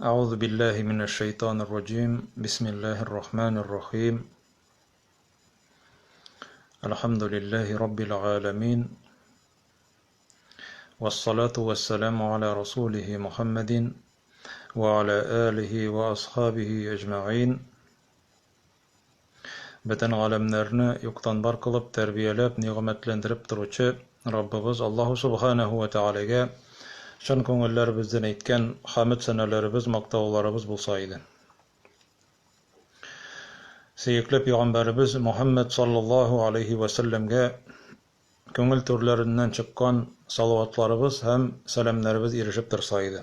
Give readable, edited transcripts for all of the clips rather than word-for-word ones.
Әгъузу биллаһи минәш шайтанир раҗим. Бисмиллаһир рахманир рахим. Әлхәмдүлиллаһи раббил галәмин. Вассалату вассаламу аля расулихи Мухаммадин ва аля алихи ва асхабихи әҗмәгыйн. Бөтен галәмнәрне юктан бар кылып, тәрбияләп, нигъмәтләндереп торучы Раббыбыз Аллаһу Субханаһу ва Тәгаләгә чын күңелләребездән әйткән хәмед сәнәләребез, мактауларыбыз булса иде. Сөекле пәйгамбәребез Мухаммад саллаллаһу алейхи ва сәлләмгә күңел түрләреннән чыккан салаватларыбыз һәм сәламнәребез ирешеп торса иде.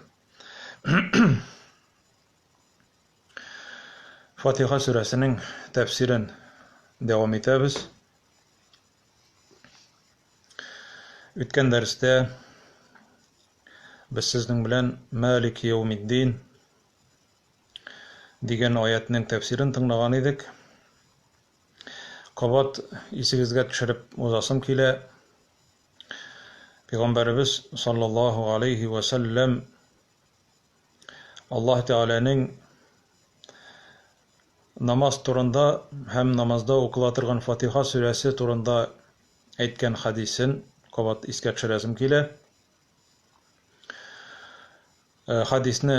Фатиха сүрәсенең тәфсирен дәвам итәбез. Үткән дәрестә без сезнең белән Малик яумиддин дигән аятның тәфсирен тыңлаган идек. Кабат исегезгә төшереп узасым килә. Пәйгамбәребез саллаллаһу алейхи ва сәлләм Аллаһ Тәгаләнең намаз турында һәм намазда укыла торган Фатиха сүрәсе турында әйткән хәдисен кабат искә төшерәсем килә. Э, хәдисне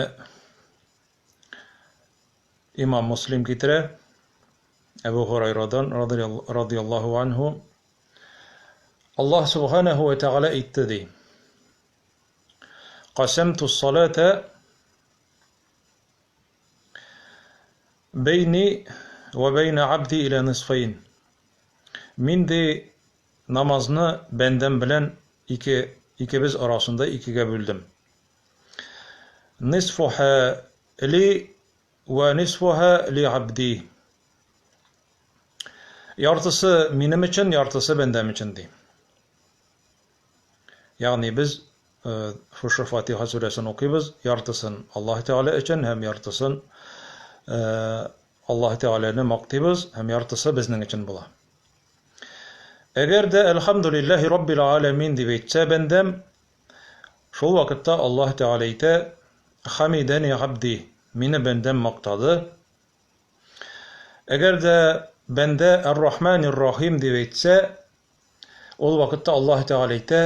имам Муслим китерә. Әбу Һурайрадан радияллаһу анһу Аллаһ субханаһу ва тәгалә әйтте ди. Касәмту салата бәйни вә бәйнә абди илә нисфәйн. Мин ди намазны бәндәм белән ике икебез арасында икегә бүлдем. Нисфуха ли вә нисфуха ли абди. Яртысы минем өчен, яртысы бәндәм өчен ди. Ягъни без шушы Фатиха сүрәсен укыйбыз, яртысын Аллаһ Тәгалә өчен һәм яртысын Аллаһ Тәгаләне мактыйбыз һәм яртысы безнең өчен була. Әгәр дә Әлхәмдүлилләһи Раббил аләмин дип әйтсә бәндәм, шул вакытта Аллаһ Тәгалә әйтә, Хамидәни габди, мине бәндәм мактады. Әгәр дә бәндә Ар-Рахманир-Рахим дип әйтсә, Ул вакытта Аллаһ Тәгалә әйтә,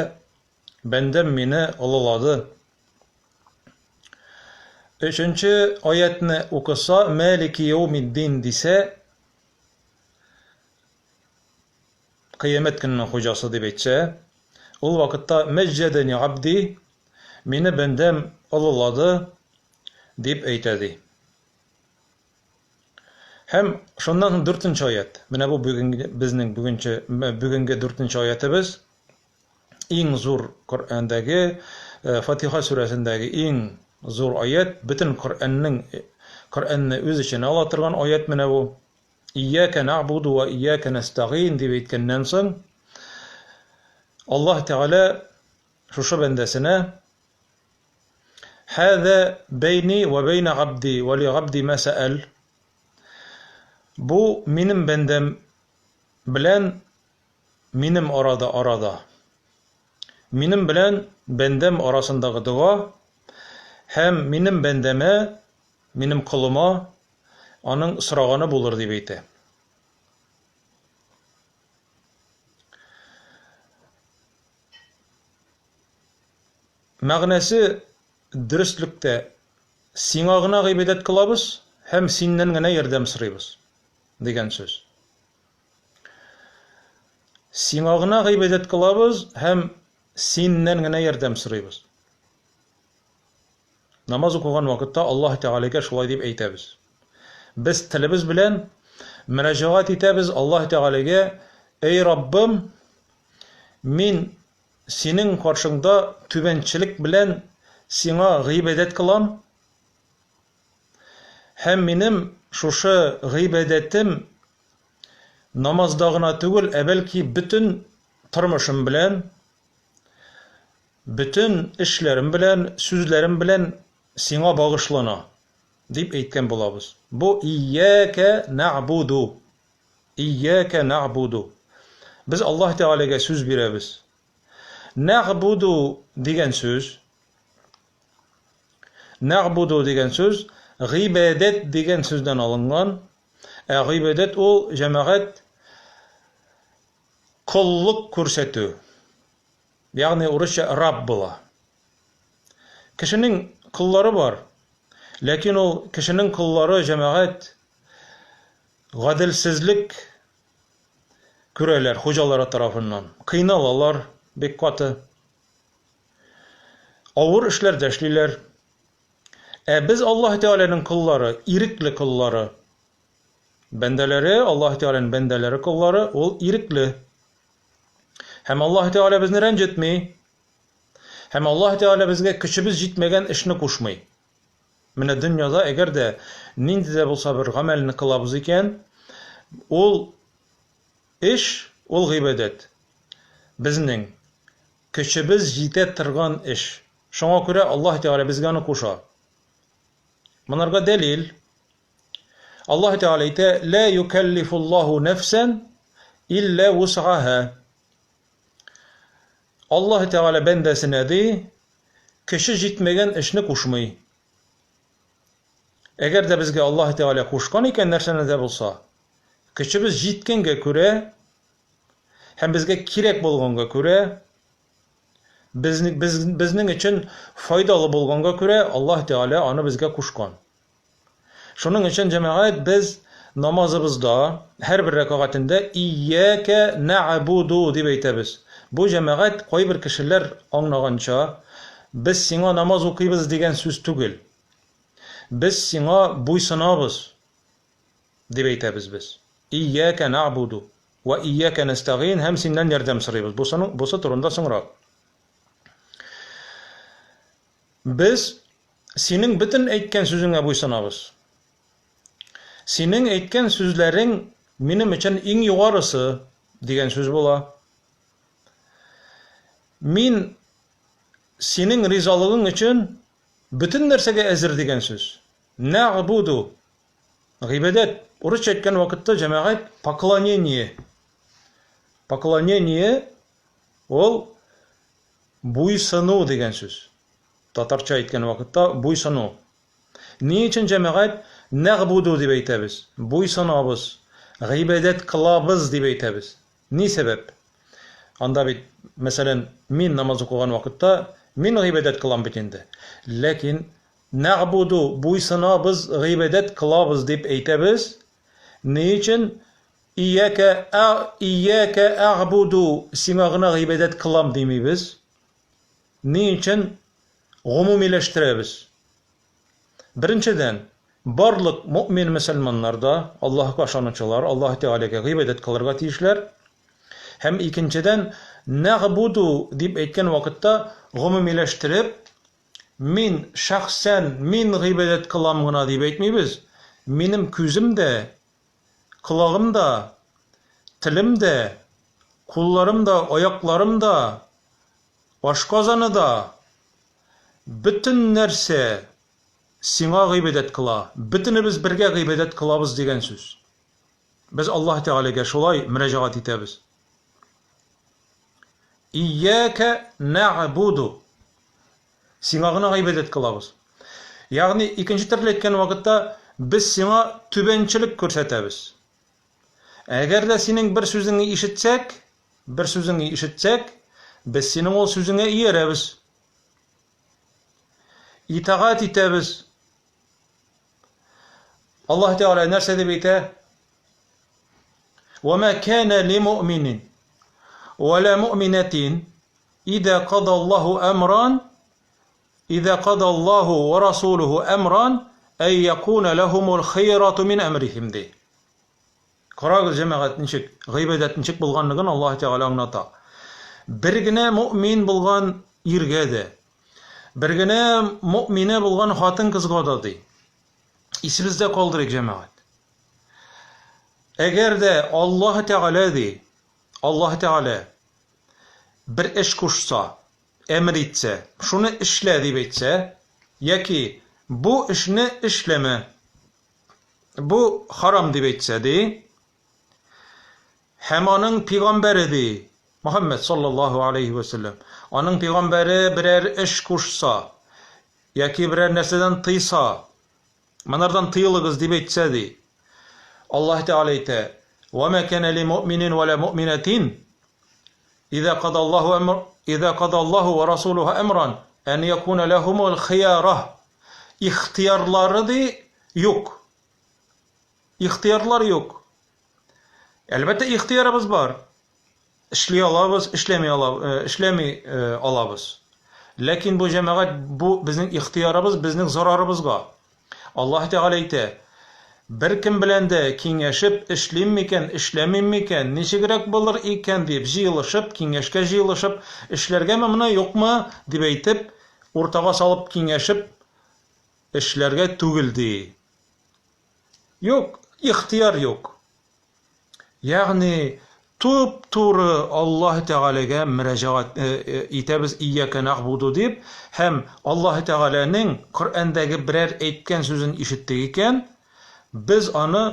Бәндәм мине олылады. Өченче аятны укыса, Мәлики яумиддин дисә, кыямәт көненең хуҗасы дип әйтсә, ул вакытта Мәҗҗәдәни абди, мине бәндәм олылады дип әйтә ди. Һәм шуннан соң дүртенче аят. Менә бу бүгенге безнең бүгенче бүгенге дүртенче аятыбыз. Иң зур Коръәндәге э, Фатиха сүрәсендәге иң зур аят, бөтен Коръәннең Коръәнне үз эченә ала торган аят менә бу. Ияка нәгъбуду ва ияка нәстәгыйн дип әйткәннән соң Аллаһ Тәгалә шушы бәндәсенә Һәзә бәйни вә бәйнә габди вә ли габди мә сәәл. Бу минем бәндәм белән минем арада арада. Минем белән бәндәм арасындагы дога һәм минем бәндәмә, минем колыма аның сораганы булыр дип әйтә. Мәгънәсе, Дөреслектә, Сиңа гына гыйбадәт кылабыз һәм Синнән генә ярдәм сорыйбыз, дигән сүз. Сиңа гына гыйбадәт кылабыз һәм Синнән генә ярдәм сорыйбыз. Намаз укыган вакытта Аллаһ Тәгаләгә шулай дип әйтәбез. Без телебез белән мөрәҗәгать итәбез Аллаһ Тәгаләгә, Эй Раббым, мин Синең каршыңда түбәнчелек белән Сиңа гыйбадәт кылам, һәм минем шушы гыйбадәтем намазда гына түгел, ә бәлки бөтен тормышым белән, бөтен эшләрем белән, сүзләрем белән Сиңа багышлана, дип әйткән булабыз. Бу Ияка нәгъбуду. Ияка нәгъбуду. Без Аллаһ Тәгаләгә сүз бирәбез. Нәгъбуду дигән сүз. Нәгъбуду дигән сүз гыйбадәт дигән сүздән алынган. Ә гыйбадәт ул, җәмәгать, коллык күрсәтү. Ягъни урысча раб була. Кешенең коллары бар. Ләкин ул кешенең коллары, җәмәгать, гаделсезлек күрәләр хуҗалары тарафыннан. Кыйналалар бик каты. Авыр эшләр дә эшлиләр. Ә без Аллаһ Тәгаләнең коллары, ирекле коллары. Бәндәләре, Аллаһ Тәгаләнең бәндәләре коллары, ул ирекле. Һәм Аллаһ Тәгалә безне рәнҗетми. Һәм Аллаһ Тәгалә безгә көчебез җитмәгән эшне кушмый. Менә дөньяда әгәр дә нинди дә булса бер гамәлне кылабыз икән, ул эш, ул гыйбадәт. Безнең көчебез җитә торган эш. Шуңа күрә Аллаһ Тәгалә безгә аны куша. Монарга дәлил. Аллаһ Тәгалә әйтә: "Ла юкаллифуллаһу нәфсән илля вус'аһа". Аллаһ Тәгалә бәндәсенә ди, көче җитмәгән эшне кушмый. Әгәр дә безгә Аллаһ Тәгалә кушкан икән нәрсәне дә булса, көчебез җиткәнгә күрә һәм безгә кирәк булганга күрә, без, безнең өчен файдалы булганга күрә Аллаһ Тәгалә аны безгә кушкан. Шуның өчен, җәмәгать, без намазыбызда һәрбер рәкәгатендә Ияка нәгъбуду дип әйтәбез. Бу, җәмәгать, кайбер кешеләр аңлаганча, без сиңа намаз укыйбыз дигән сүз түгел. Без сиңа буйсынабыз дип әйтәбез без. Ияка нәгъбуду вә ияка нәстәгыйн һәм синнән ярдәм сорыйбыз. Бусының, бусы турында соңрак. Без синең бөтен әйткән сүзеңә буйсынабыз. Синең әйткән сүзләрең минем өчен иң югарысы дигән сүз була. Мин синең ризалыгың өчен бөтен нәрсәгә әзер дигән сүз. Нәгъбуду. Гыйбадәт. Урысча әйткән вакытта җәмәгать поклонение. Поклонение ул Буйсыну дигән сүз. Татарча әйткән вакытта буйсыну. Ни өчен җәмәгать нәгъбуду дип әйтәбез? Буйсынабыз, гыйбадәт кылабыз дип әйтәбез. Ни сәбәп? Анда бит, мәсәлән, мин намаз укыган вакытта мин гыйбадәт кылам бит инде. Ләкин нәгъбуду, буйсынабыз, гыйбадәт кылабыз дип әйтәбез. Ни өчен? Ияка ә ияка әгъбуду, сиңа гына гыйбадәт кылам димибез. Ни өчен гомумиләштерәбез? Беренчедән, барлык мөэмин мөселманнар да, Аллаһка ышанучылар, Аллаһ Тәгаләгә гыйбадәт кылырга тиешләр. Һәм икенчедән, нәгъбуду дип әйткән вакытта гомумиләштереп, мин шәхсән мин гыйбадәт кылам гына дип әйтмибез. Минем күзем дә, Колагым да, телем дә, кулларым да, аякларым да, ашказаны да, бөтен нәрсә сиңа гыйбадәт кыла, бөтенебез бергә гыйбадәт кылабыз дигән сүз. Без Аллаһ Тәгаләгә шулай мөрәҗәгать итәбез. Ияка нәгъбуду. Сиңа гына гыйбадәт кылабыз. Ягъни, икенче төрле әйткән вакытта, без сиңа түбәнчелек күрсәтәбез. Әгәр дә синең бер сүзеңне ишетсәк, бер сүзеңне ишетсәк, без синең ул сүзеңә иярәбез. Итагать итәбез. Аллаһ Тәгалә нәрсә дип әйтә? Ва ма кана ли муъминин ва ла муъминатин Иза кадаллаһу әмран, Иза кадаллаһу ва расулуху әмран, әй якуна ләһумул хыйрату мин әмрихим, ди. Карагыз, җәмәгать, ничек гыйбадәт ничек булганлыгын Аллаһ Тәгалә аңлата. Бер генә мөэмин булган иргә дә, бер генә мөэминә булган хатын-кызга да, ди. Исебездә калдырыйк, җәмәгать. Әгәр дә Аллаһ Тәгалә, ди, Аллаһ Тәгалә бер эш кушса, әмер итсә, шуны эшлә дип әйтсә, яки бу эшне эшләмә, бу харам дип әйтсә, ди, һәм аның пигамбәре, ди, Мөхәммәд саллаллаһу алейһи вә сәлләм, аның пигамбәре берәр эш кушса, яки берәр нәрсәдән тыйса, монардан тыелыгыз дип әйтсә ди. Аллаһ Тәгалә әйтә: "Ва ма кана ли муъминин ва ла муъминатин иза када Аллаһу амр иза када Аллаһу ва расулуһу амран ан якуна лахумул хияра". Ихтиярлары ди юк. Ихтиярлар юк. Әлбәттә, ихтиярыбыз бар. Эшли алабыз, эшләми ала, эшләми алабыз. Ләкин бу җәмәгать, бу безнең ихтиярыбыз, безнең зарарыбызга. Аллаһ Тәгалә әйтә, беркем белән дә киңәшеп, эшлим микән, эшләмим микән, ничегрәк булыр икән дип җыелышып, киңәшкә җыелышып, эшләргәме моны, юкмы дип әйтеп, уртага салып киңәшеп эшләргә түгел ди. Юк, ихтыяр юк. Ягъни туп-туры Аллаһ Тәгаләгә мөрәҗәгать э, э, итәбез Ияка нәгъбуду дип һәм Аллаһ Тәгаләнең Коръәндәге берәр әйткән сүзен ишеттек икән, без аны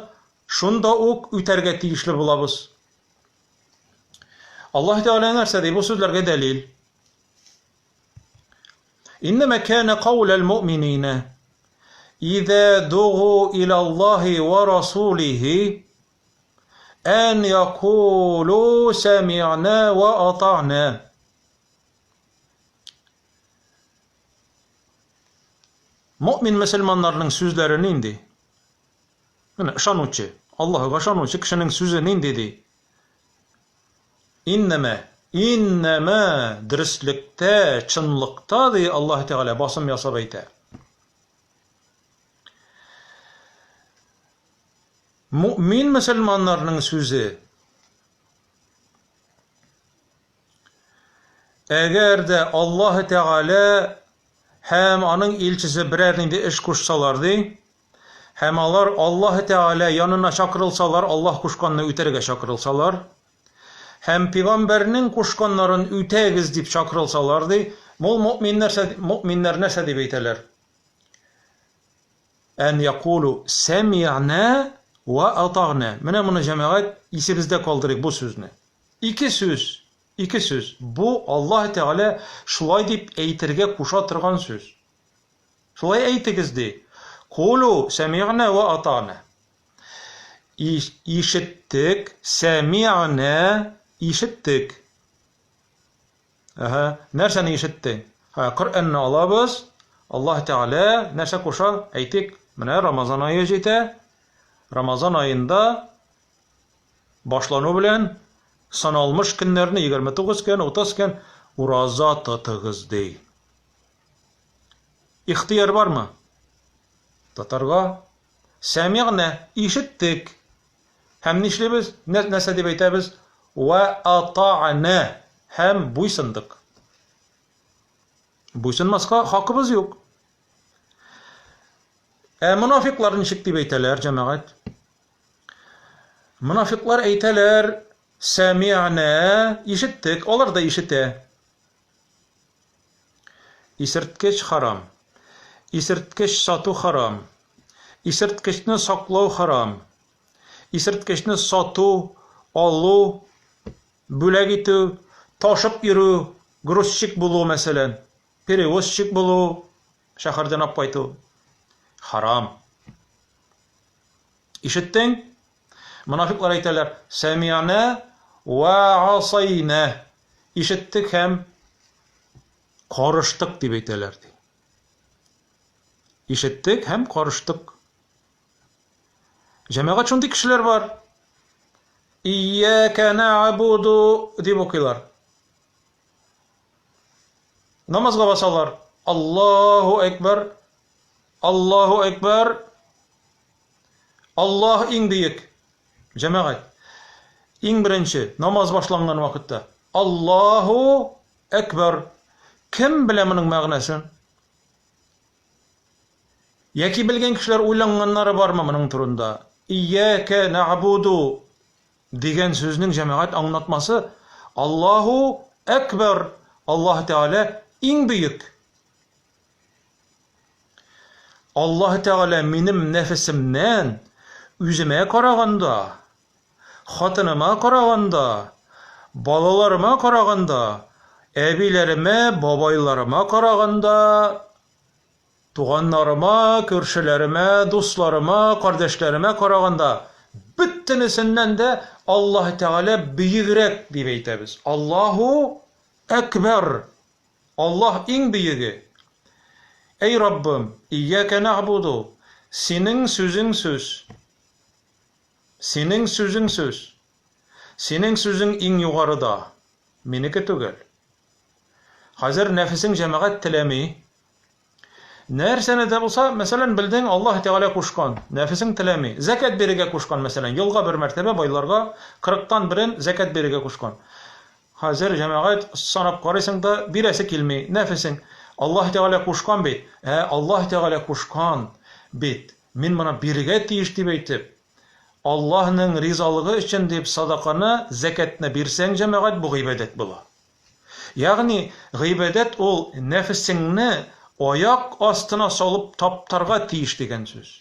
шунда ук үтәргә тиешле булабыз. Аллаһ Тәгалә нәрсә ди? Бу сүзләргә дәлил. Иннәмә кәнә кауләл муъмининә изә дугу илаллаһи ва расулихи ән якулу сәми'нә ва ата'нә. Мөмин мөселманнарның сүзләре нинди? Менә ышанучы, Аллаһыга ышанучы кешенең сүзе нинди ди? Иннәмә, иннәмә, дөреслектә, чынлыкта, ди Аллаһ Тәгалә басым ясап әйтә. Муъмин мөселманнарның сүзе Әгәр дә Аллаһ Тәгалә һәм аның илчесе берәр нинди эш кушсалар, ди, Һәм алар Аллаһы Тәгалә янына чакырылсалар, Аллаһ кушканны үтәргә чакырылсалар, һәм пигамбәрнең кушканнарын үтәгез дип чакырылсалар, ди, мул мөэмин нәрсә, мөэминнәр нәрсә дип әйтәләр? Ән якулу сәми'нә вә атагънә. Менә моны, җәмәгать, исебездә калдырыйк бу сүзне. Ике сүз, ике сүз. Бу Аллаһ Тәгалә шулай дип әйтергә куша торган сүз. Шулай әйтегез, ди. Кулу сәмигънә вә атана. Ишеттек, сәмигънә, ишеттек. Әһә, нәрсәне ишеттең? Һә, Коръәнне алабыз. Аллаһ Тәгалә нәрсә куша? Әйтик, менә Рамазан ае җитә. Рамазан аенда башлану белән саналмыш көннәрне 29 көн, 30 көн ураза тотыгыз, ди. Ихтыяр бармы? Татарга. Сәмигънә, ишеттек. Һәм нишлибез? Нәрсә дип әйтәбез? Вә ата'нә. Һәм буйсындык. Буйсынмаска хакыбыз юк. Ә монафиклар ничек дип әйтәләр, җәмәгать? Монафиклар әйтәләр, сәмигънә, ишеттек, алар да ишетә. Исерткеч харам. Исерткеч сату харам. Исерткечне саклау харам. Исерткечне сату, алу, бүләк итү, ташып йөрү, грузчик булу, мәсәлән, перевозчик булу, шәһәрдән алып кайту харам. Ишеттең? Монафиклар әйтәләр, Сәми'нә вә асайнә. Ишеттек һәм карыштык дип әйтәләр ди. Ишеттек һәм карыштык. Җәмәгать шундый кешеләр бар. Ияка нә'буду дип укыйлар. Намазга басалар. Аллаһу әкбәр. Аллаһу әкбәр. Аллаһ иң бөек. Җәмәгать. Иң беренче намаз башланган вакытта Аллаһу әкбәр. Кем белә моның мәгънәсен? Яки белгән кешеләр уйланганнары бармы моның турында? Ияка нәгъбуду дигән сүзнең җәмәгать аңлатмасы Аллаһу әкбәр. Аллаһ Тәгалә иң бөек. Аллаһ Тәгалә минем нәфесемнән үземә караганда, хатыныма караганда, балаларыма караганда, әбиләремә, бабайларыма караганда Туганнарыма, күршеләремә, дусларыма, кардәшләремә караганда, бөтенесеннән дә Аллаһ Тәгалә бөегрәк дип әйтәбез. Аллаһу әкбәр. Аллаһ иң бөеге. Әй Раббым, ияка нәгъбуду. Синең сүзең сүз. Синең сүзең сүз. Синең сүзең иң югарыда. Минеке түгел. Хәзер нәфесең җәмәгать теләми. Нәрсәне дә булса, мәсәлән, белдең, Аллаһ Тәгалә кушкан, нәфесең теләми. Зәкят бирергә кушкан, мәсәлән, елга бер мәртәбә байларга кырыктан берен зәкят бирергә кушкан. Хәзер җәмәгать санап карыйсың да, бирәсе килми, нәфесең. Аллаһ Тәгалә кушкан бит. Ә, Аллаһ Тәгалә кушкан бит. Мин моны бирергә тиеш дип әйтеп, Аллаһның ризалыгы өчен дип садаканы, зәкятне бирсәң, җәмәгать, бу гыйбадәт була. Ягъни гыйбадәт ул нәфесеңне аяк астына салып таптарга тиеш дигән сүз.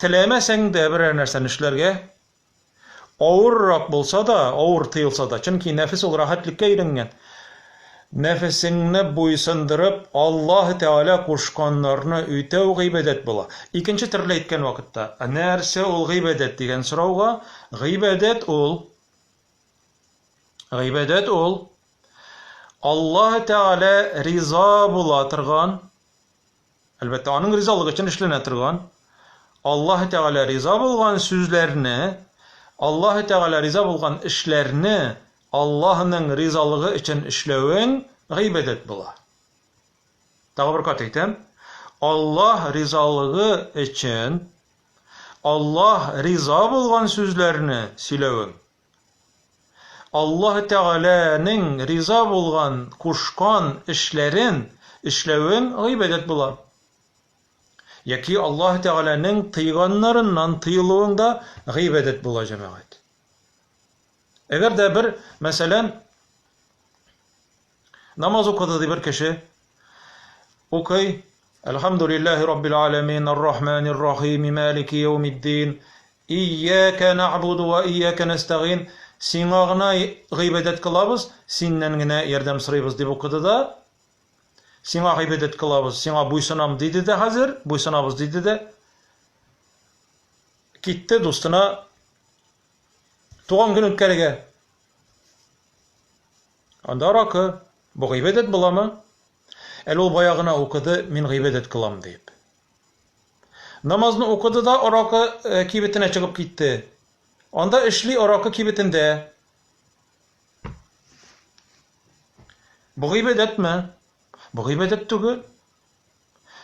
Теләмәсәң дә берәр нәрсәне эшләргә, авыррак булса да, авыр тоелса да, чөнки нәфес ул рәхәтлеккә өйрәнгән. Нәфесеңне буйсындырып, Аллаһ Тәгалә кушканнарны үтәү гыйбадәт була. Икенче төрле әйткән вакытта, нәрсә ул гыйбадәт дигән сорауга, гыйбадәт ул Гыйбадәт ул Аллаһ Тәгалә риза була торган, әлбәттә, аның ризалыгы өчен эшләнә торган, Аллаһ Тәгалә риза булган сүзләрне, Аллаһ Тәгалә риза булган эшләрне Аллаһның ризалыгы өчен эшләвең гыйбадәт була. Тагы бер кат әйтәм, Аллаһ ризалыгы өчен Аллаһ риза булган сүзләрне сөйләвең Аллаһ Тәгаләнең риза булган, кушкан эшләрен эшләвең гыйбадәт була. Яки Аллаһ Тәгаләнең тыйганнарыннан тыелуың да гыйбадәт була, җәмәгать. Әгәр дә бер, мәсәлән, намаз укыды ди бер кеше, укый, Әлхәмдүлилләһи раббил аләмин, ар-рахманир рахим, малики яумиддин, Ияка нәгъбуду вә ияка нәстәгыйн, Сиңа гына гыйбадәт кылабыз, Синнән генә ярдәм сорыйбыз, дип укыды да, Сиңа гыйбадәт кылабыз, Сиңа буйсынам, диде дә хәзер, буйсынабыз, диде дә, китте дустына туган көн үткәрергә. Анда аракы. Бу гыйбадәт буламы? Әле ул бая гына укыды, мин гыйбадәт кылам, дип. Намазны укыды да аракы э, кибетенә чыгып китте. Анда эшли аракы кибетендә. Бу гыйбадәтме? Бу гыйбадәт түгел.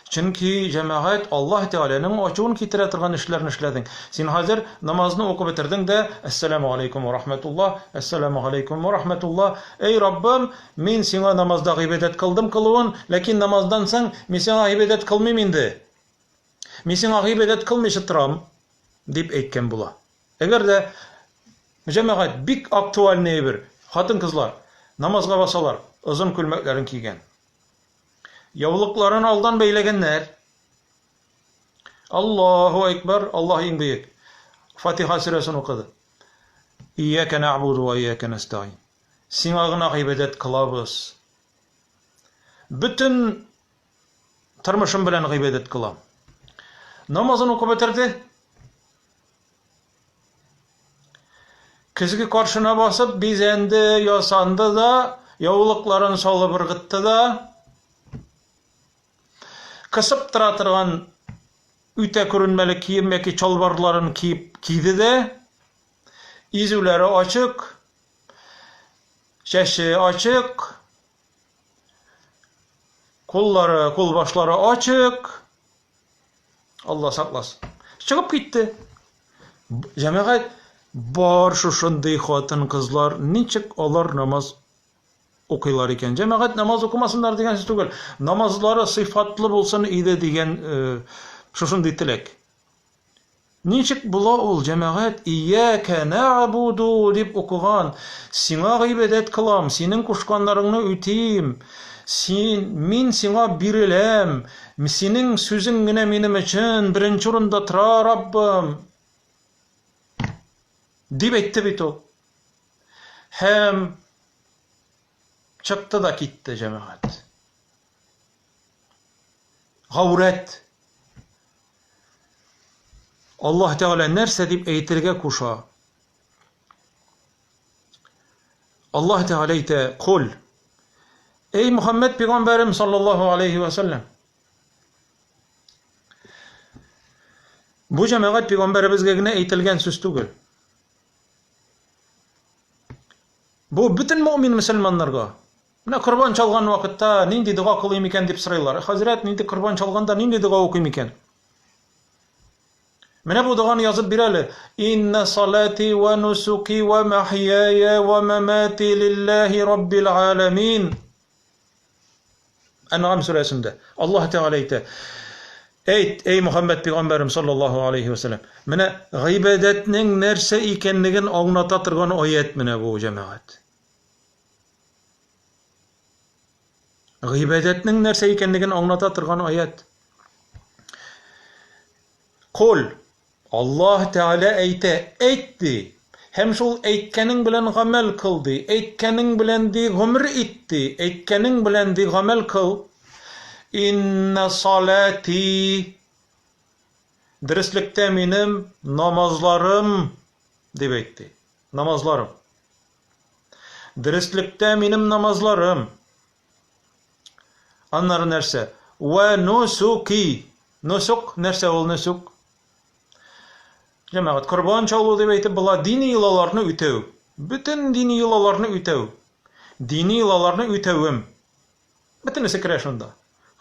Чөнки җәмәгать Аллаһ Тәгаләнең ачуын китерә торган эшләрне эшләдең. Син хәзер намазны укып бетердең дә, Әссәламу алейкум ва рахматуллаһ, әссәламу алейкум ва рахматуллаһ. Эй Раббым, мин сиңа намазда гыйбадәт кылдым кылуын, ләкин намаздан соң мин сиңа гыйбадәт кылмыйм инде. Мин сиңа гыйбадәт кылмыйча торам, дип әйткән була. Әгәр дә җәмәгать бик актуальный әйбер, хатын-кызлар намазга басалар, озын күлмәкләрен кигән. Яулыкларын алдан бәйләгәннәр. Аллаһу әкбәр, Аллаһ иң бөек. Фатиха сүрәсен укыды. Ияка нәгъбуду ва ияка нәстәгыйн. Сиңа гына гыйбадәт кылабыз. Бөтен тормышым белән гыйбадәт кылам. Намазын укып бетерде. Көзге каршына басып, бизәнде, ясанды да, яулыкларын салып ыргытты да, кысып тора торган үтә күренмәле кием яки чалбарларын киеп киде дә, изүләре ачык, чәче ачык, куллары, кулбашлары ачык, Алла сакласын. Чыгып китте. Җәмәгать, бар шушындый хатын-кызлар, ничек алар намаз укыйлар икән? Җәмәгать намаз укымасыннар дигән сүз түгел. Намазлары сыйфатлы булсын иде дигән э, шушындый теләк. Ничек була ул, җәмәгать, Ияка нәгъбуду дип укыган, сиңа гыйбадәт кылам, синең кушканнарыңны үтим, син, мин сиңа биреләм, синең сүзең генә минем өчен беренче урында тора, Раббым, дип әйтте бит ул. Һәм чыкты да китте, җәмәгать. Гаурәт. Аллаһ Тәгалә нәрсә дип әйтергә куша? Аллаһ Тәгалә әйтә, Кул. Эй Мухаммед пәйгамбәрем саллаллаһу алейхи ва саллям. Бу җәмәгать пәйгамбәребезгә генә әйтелгән сүз түгел. Бу бөтен мөмин мөселманнарга. Менә корбан чалган вакытта нинди дога кылыйм икән дип сорыйлар. Хәзрәт, нинди корбан чалганда нинди дога укыйм икән? Менә бу доганы язып бир әле. Инна салати ва нусуки ва махьяя ва мамати лиллахи раббил аламин. Ән'ам сүрәсендә Аллаһ Тәгалә әйтә. Әйт, эй Мөхәммәд пәйгамбәрем саллаллаһу алейхи ва сәлләм. Менә гыйбадәтнең нәрсә икәнлеген аңлата торган аят менә бу җәмәгать. Гыйбадәтнең нәрсә икәнлеген аңлата торган аят. Кул Аллаһ Тәгалә әйтә, әйт ди. Һәм шул әйткәнең белән гамәл кыл ди. Әйткәнең белән ди гомер ит ди. Әйткәнең белән ди гамәл кыл. Инна салати Дөреслектә минем намазларым дип әйт ди. Намазларым. Дөреслектә минем намазларым. Аннары нәрсә? Вә нусуки. Нусук нәрсә ул нусук? Җәмәгать, корбан чалу дип әйтеп була, дини йолаларны үтәү. Бөтен дини йолаларны үтәү. Дини йолаларны үтәвем. Бөтенесе керә шунда.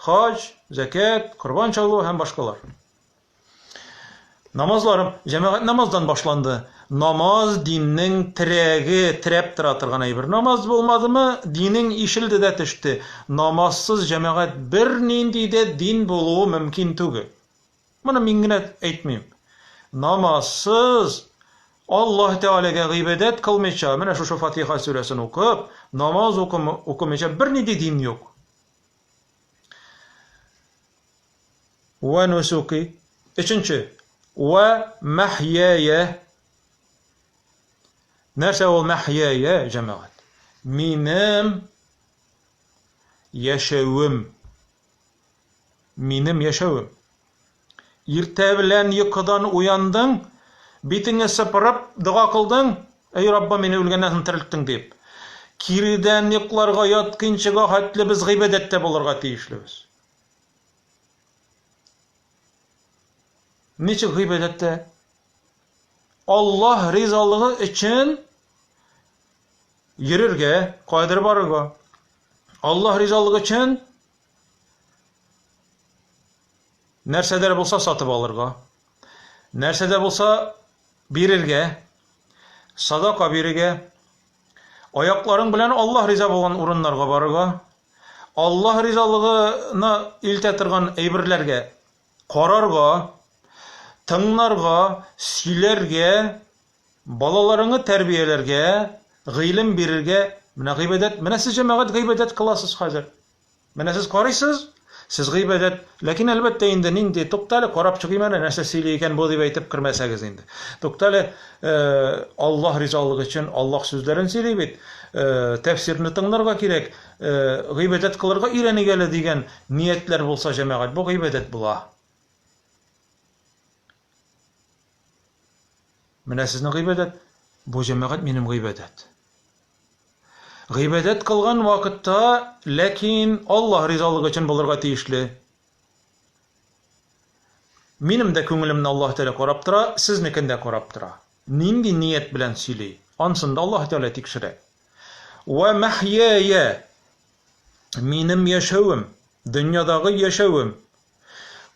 Хаҗ, зәкят, корбан чалу һәм башкалар. Намазларым, җәмәгать намаздан башланды. Намаз диннең терәге, терәп тора торган әйбер. Намаз булмадымы, динең ишелде дә төште. Намазсыз җәмәгать бернинди дә дин булуы мөмкин түгел. Моны мин генә әйтмим. Намазсыз Аллаһ Тәгаләгә гыйбадәт кылмыйча, менә шушы Фатиха сүрәсен укып, намаз укымыйча бернинди дин юк. Вә нусуки. Өченче. Вә мәхьяя. Нәрсә ул мәхьяя, җәмәгать? Минем яшәвем. Минем яшәвем. Иртә белән йокыдан уяндың, битеңне сыпырып, дога кылдың, Әй Раббым, мине үлгәннән соң терелттең дип. Киредән йокларга яткынчыга хәтле без гыйбадәттә булырга тиешлебез. Ничек гыйбадәттә? Аллаһ ризалыгы өчен йөрергә, кайдыр барырга. Аллаһ ризалыгы өчен нәрсәдер булса сатып алырга, нәрсә дә булса бирергә, садака бирергә, аякларың белән Аллаһ риза булган урыннарга барырга, Аллаһ ризалыгына илтә торган әйберләргә карарга, тыңларга, сөйләргә, балаларыңны тәрбияләргә, гыйлем бирергә, менә гыйбадәт, менә сез җәмәгать гыйбадәт кыласыз хәзер. Менә сез карыйсыз, сез гыйбадәт, ләкин әлбәттә инде нинди, туктале, карап чыгыйм әле, нәрсә сөйли икән бу дип әйтеп кермәсәгез инде. Туктале, э, Аллаһ ризалыгы өчен Аллаһ сүзләрен сөйли бит, э, тәфсирне тыңларга кирәк, э, гыйбадәт кылырга өйрәник әле дигән ниятләр булса, җәмәгать, бу гыйбадәт була. Менә сезнең гыйбадәт, бу җәмәгать минем гыйбадәт. Гыйбадәт кылган вакытта, ләкин Аллаһ ризалыгы өчен булырга тиешле. Минем дә күңелемне Аллаһ Тәгалә карап тора, сезнекен дә карап тора. Нинди ният белән сөйли, ансын да Аллаһ Тәгалә тикшерә. Вә мәхьяя минем яшәвем, дөньядагы яшәвем.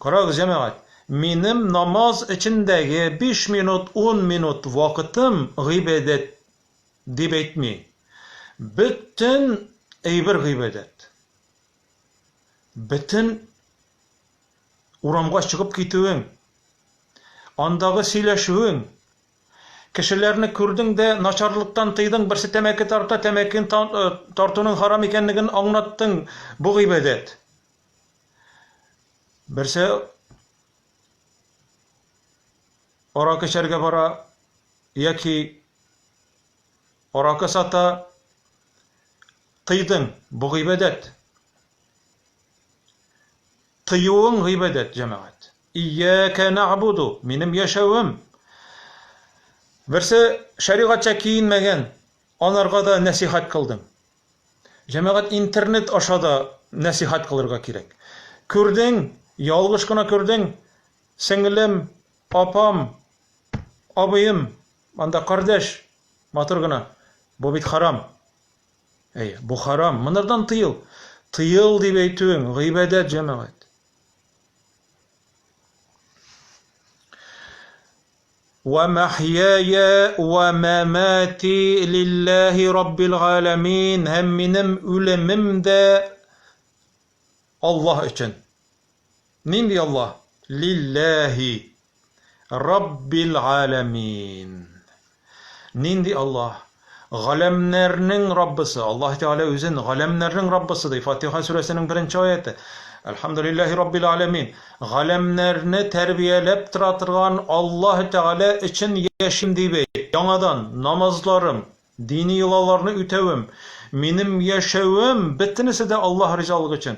Карагыз, җәмәгать, минем намаз эчендәге 5 минут, 10 минут вакытым гыйбадәт дип әйтми. Бөтен әйбер гыйбадәт. Бөтен урамга чыгып китүең, андагы сөйләшүең, кешеләрне күрдең дә начарлыктан тыйдың, берсе тәмәке тарта, тәмәкен э, тартуның харам икәнлеген аңлаттың, бу гыйбадәт. Берсе аракы эчәргә бара яки аракы сата, тыйдың, бу гыйбадәт. Тыюың гыйбадәт, җәмәгать. Ияка нәгъбуду, минем яшәвем. Берсе шәригатьчә киенмәгән, анарга да нәсихәт кылдым. Җәмәгать интернет аша да нәсихәт кылырга кирәк. Күрдең, ялгыш кына күрдең, сеңлем, апам, абыем, анда кардәш, матур гына. Бу бит харам. Әйе, бу харам. Монардан тыел. Тыел дип әйтүең, гыйбадәт, җәмәгать. Вә мәхьяя вә мәмати лилләһи раббил галәмин һәм минем үлемем дә Аллаһ өчен. Нинди Аллаһ? Лилләһи раббил галәмин. Нинди Аллаһ? Галәмнәрнең Раббысы. Аллаһ Тәгалә үзен галәмнәрнең Раббысы ди. Фатиха сүрәсенең беренче аяты. Әлхәмдүлилләһи Раббил аләмин. Галәмнәрне тәрбияләп тора торган Аллаһ Тәгалә өчен яшим дип әйт. Яңадан намазларым, дини йолаларны үтәвем, минем яшәвем бөтенесе дә Аллаһ ризалыгы өчен.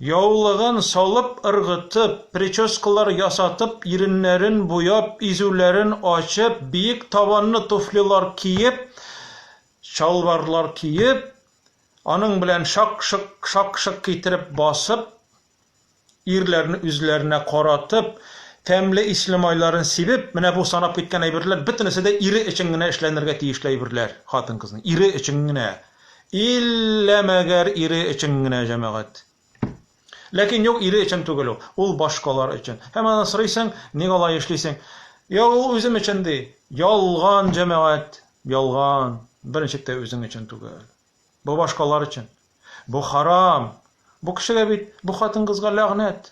Яулыгын салып ыргытып, прическалар ясатып, иреннәрен буяп, изүләрен ачып, биек табанлы туфлилар киеп, чалбарлар киеп, аның белән шак-шок, шак-шок китереп басып, ирләрне үзләренә каратып, тәмле исле майларын сибеп, менә бу санап киткән әйберләр бөтенесе дә ире өчен генә эшләнергә тиешле әйберләр, хатын-кызның ире өчен генә. Иллә мәгәр ире өчен генә, җәмәгать. Ләкин юк, ире өчен түгел ул. Ул башкалар өчен. Һәм аннан сорыйсың, ник алай эшлисең? Юк, ул үзем өчен ди. Ялган, җәмәгать, ялган. Берничек тә үзең өчен түгел. Бу башкалар өчен. Бу харам. Бу кешегә бит, бу хатын-кызга ләгънәт.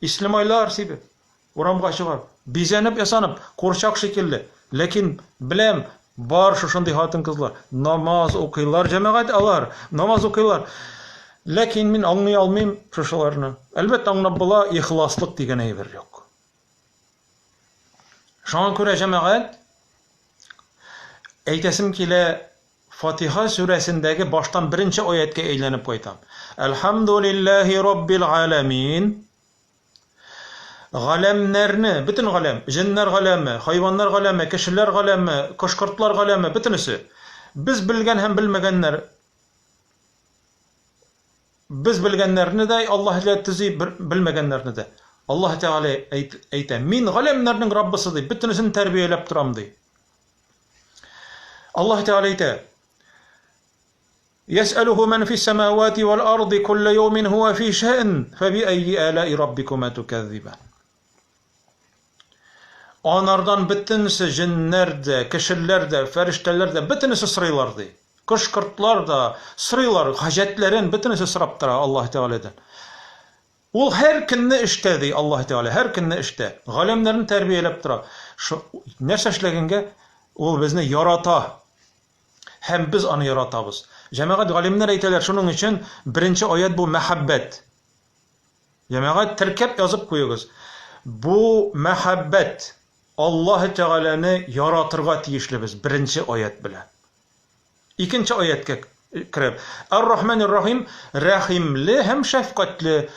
Ислемайлар сибеп, урамга чыгып, бизәнеп ясанып, курчак шикелле. Ләкин беләм, бар шушындый хатын-кызлар. Намаз укыйлар, җәмәгать алар, намаз укыйлар. Ләкин мин аңлый алмыйм шушыларны. Әлбәттә, аңлап була, ихласлык дигән әйбер юк. Шуңа күрә җәмәгать әйтәсем килә, Фатиха сүрәсендәге баштан беренче аятькә әйләнеп кайтам. Әлхәмдүлилләһи роббил галәмин. Галәмнәрне, бөтен галәм, җеннәр галәме, хайваннар галәме, кешеләр галәме, кош-кортлар галәме, бөтенесе. Без белгән һәм белмәгәннәр Без белгәннәрне дә Аллаһ Тәгалә төзи, белмәгәннәрне дә. Аллаһ Тәгалә әйтә, Мин галәмнәрнең Раббысы ди, бөтенесен тәрбияләп торам ди. Аллаһ Тәгалә әйтә, Ясәлүһу ман фис самавати вал арди кулла яумин хуа фи шән, фәби әйи алаи раббикума тукәззибан. Анардан бөтенесе җеннәр дә, кешеләр дә, фәрештәләр дә, бөтенесе сорыйлар ди. Кош-кортлар да сорыйлар, хаҗәтләрен бөтенесе сорап тора Аллаһ Тәгаләдән. Ул һәр көнне эштә, ди Аллаһ Тәгалә, һәр көнне эштә. Галәмнәрне тәрбияләп тора. Шу, нәрсә эшләгәнгә? Ул безне ярата. Һәм без аны яратабыз. Җәмәгать галимнәр әйтәләр, шуның өчен беренче аять бу мәхәббәт. Җәмәгать теркәп язып куегыз. Бу мәхәббәт. Аллаһ Тәгаләне яратырга тиешлебез беренче аять белән. Икенче аятькә кереп. Ар-Рахманир-Рахим, рәхимле һәм шәфкатьле.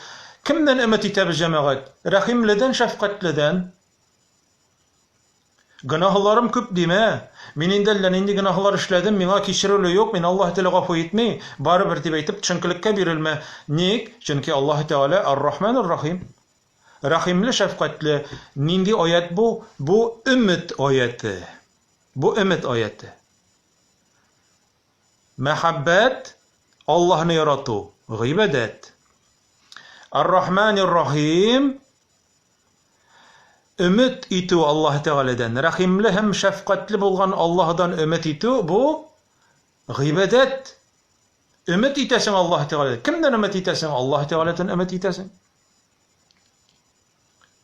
Кемнән өмет итәбез, җәмәгать? Рәхимледән, шәфкатьледән. Гөнаһларым күп димә. Мин инде әллә нинди гөнаһлар эшләдем, миңа кичерелү юк, мин Аллаһ Тәгалә гафу итми. Барыбер дип әйтеп, төшенкелеккә бирелмә. Ник? Чөнки Аллаһ Тәгалә Ар-Рахманир-Рахим. Рәхимле, шәфкатьле. Нинди аять бу? Бу өмет аяте. Бу өмет аяте. Мәхәббәт, Аллаһны ярату, гыйбадәт. Ар-Рахманир-Рахим, өмет итү Аллаһ Тәгаләдән, рәхимле һәм шәфкатьле булган Аллаһдан өмет итү бу гыйбадәт. Өмет итәсең Аллаһ Тәгаләдән. Кемнән өмет итәсең? Аллаһ Тәгаләдән өмет итәсең.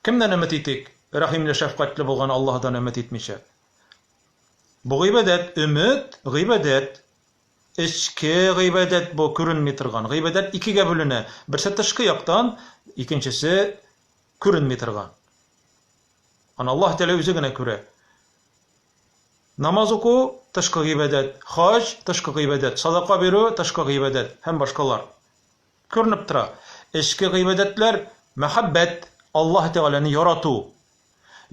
Кемнән өмет итик? Рәхимле, шәфкатьле булган Аллаһдан өмет итмичә. Бу гыйбадәт, өмет, гыйбадәт. Эчке гыйбадәт бу күренми торган. Гыйбадәт икегә бүленә. Берсе тышкы яктан, икенчесе күренми торган. Аны Аллаһ Тәгалә үзе генә күрә. Намаз уку тышкы гыйбадәт, хаҗ тышкы гыйбадәт, садака бирү тышкы гыйбадәт һәм башкалар. Күренеп тора. Эчке гыйбадәтләр, мәхәббәт, Аллаһ Тәгаләне ярату.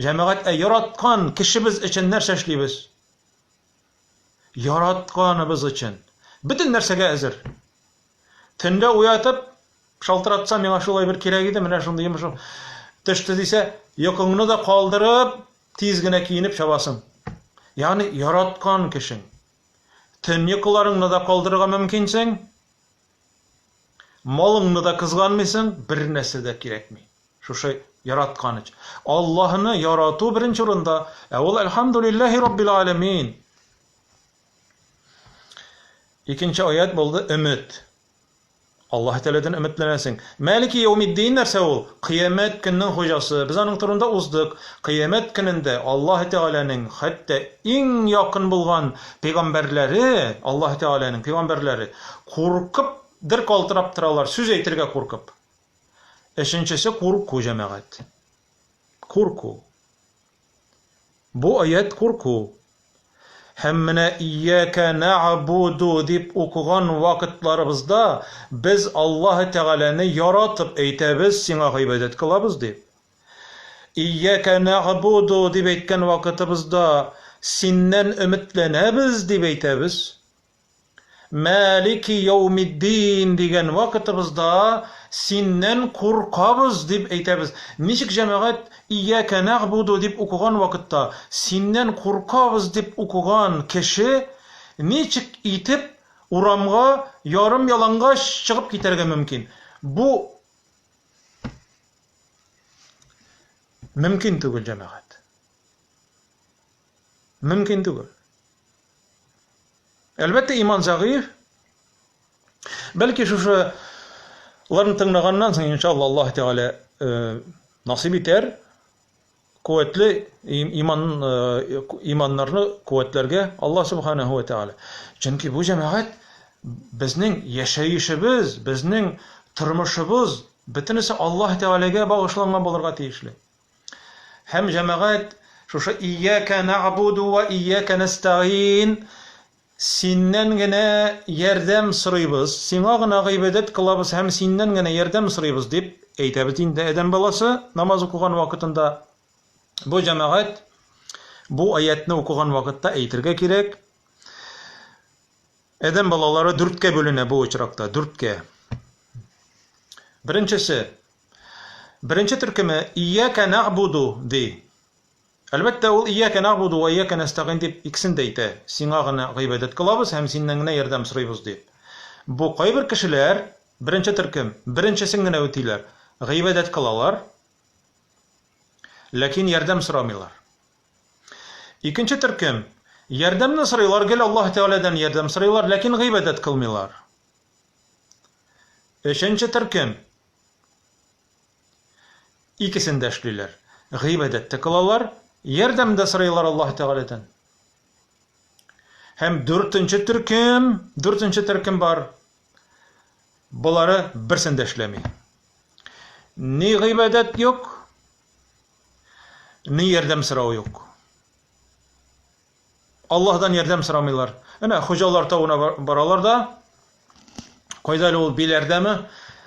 Җәмәгать, ә яраткан кешебез өчен нәрсә эшлибез? Яратканыбыз өчен. Бөтен нәрсәгә әзер. Төнлә уятып, шалтыратса, миңа шулай бер кирәк иде, менә шундый йомышым төште дисә, йокыңны да калдырып, тиз генә киенеп чабасың. Ягъни яраткан кешең. Төн йокыларыңны да калдырырга мөмкинсең. Малыңны да кызганмыйсың, бер нәрсә дә кирәкми. Шушы яраткан өчен. Аллаһны ярату беренче урында, ә ул әлхәмдүлилләһи раббил аләмин. Икенче аят булды өмет. Аллаһ Тәгаләдән өметләнәсең. Мәлики яумиддин нәрсә ул? Кыямәт көннең хуҗасы. Без аның турында уздык. Кыямәт көнендә Аллаһ Тәгаләнең хәтта иң якын булган пәйгамбәрләре, Аллаһ Тәгаләнең пәйгамбәрләре куркып дер калтырап торалар, сүз әйтергә куркып. Өченчесе курку, җәмәгать. Курку. Бу аять курку. Һәм менә Ияка нәгъбуду дип укыган вакытларыбызда без Аллаһы Тәгаләне яратып әйтәбез, сиңа гыйбадәт кылабыз дип. Ияка нәгъбуду дип әйткән вакытыбызда синнән өметләнәбез дип әйтәбез. Мәлики яумиддин дигән вакытыбызда синнән куркабыз дип әйтәбез. Ничек җәмәгать Ияка нәгъбуду дип укыган вакытта синнән куркабыз дип укыган кеше ничек итеп урамга ярым ялангач чыгып китәргә мөмкин? Бу мөмкин түгел, җәмәгать. Мөмкин түгел. Әлбәттә, иман зәгыйф. Бәлки шушы ларны тыңлаганнан соң, иншалла, Аллаһ Тәгалә э, насыйп итәр куәтле иман э, иманнарны куәтләргә Аллаһ субханаһу ва тәгалә. Чөнки бу җәмәгать безнең яшәешебез, безнең тормышыбыз бөтенесе Аллаһ Тәгаләгә багышланган булырга тиешле. Һәм җәмәгать шушы Ияка нәгъбуду ва ияка нәстәгыйн синнән генә ярдәм сорыйбыз, сиңа гына гыйбадәт кылабыз һәм синнән генә ярдәм сорыйбыз дип әйтәбез инде адәм баласы намаз укыган вакытында. Бу җәмәгать бу аятны укыган вакытта әйтергә кирәк. Адәм балалары дүрткә бүленә бу очракта, дүрткә. Беренчесе, Беренче төркеме Ияка нәгъбуду ди. Әлбәттә, ул Ияка нәгъбуду ва ияка нәстәгыйн дип икесен дә әйтә. Сиңа гына гыйбадәт кылабыз һәм синнән генә ярдәм сорыйбыз дип. Бу кайбер кешеләр, беренче төркем, беренчесен генә үтиләр. Гыйбадәт кылалар, ләкин ярдәм сорамыйлар. Икенче төркем, ярдәмне сорыйлар, гел Аллаһ Тәгаләдән ярдәм сорыйлар, ләкин гыйбадәт кылмыйлар. Өченче төркем, Икесен дә эшлиләр. Гыйбадәт тә кылалар, ярдәм дә сорыйлар Аллаһ Тәгаләдән. Һәм дүртенче төркем, дүртенче төркем бар. Болары берсен дә эшләми. Ни гыйбадәт юк, ни ярдәм сорау юк. Аллаһдан ярдәм сорамыйлар. Әнә хуҗалар тавына баралар да, кайда әле ул Биләрдәме?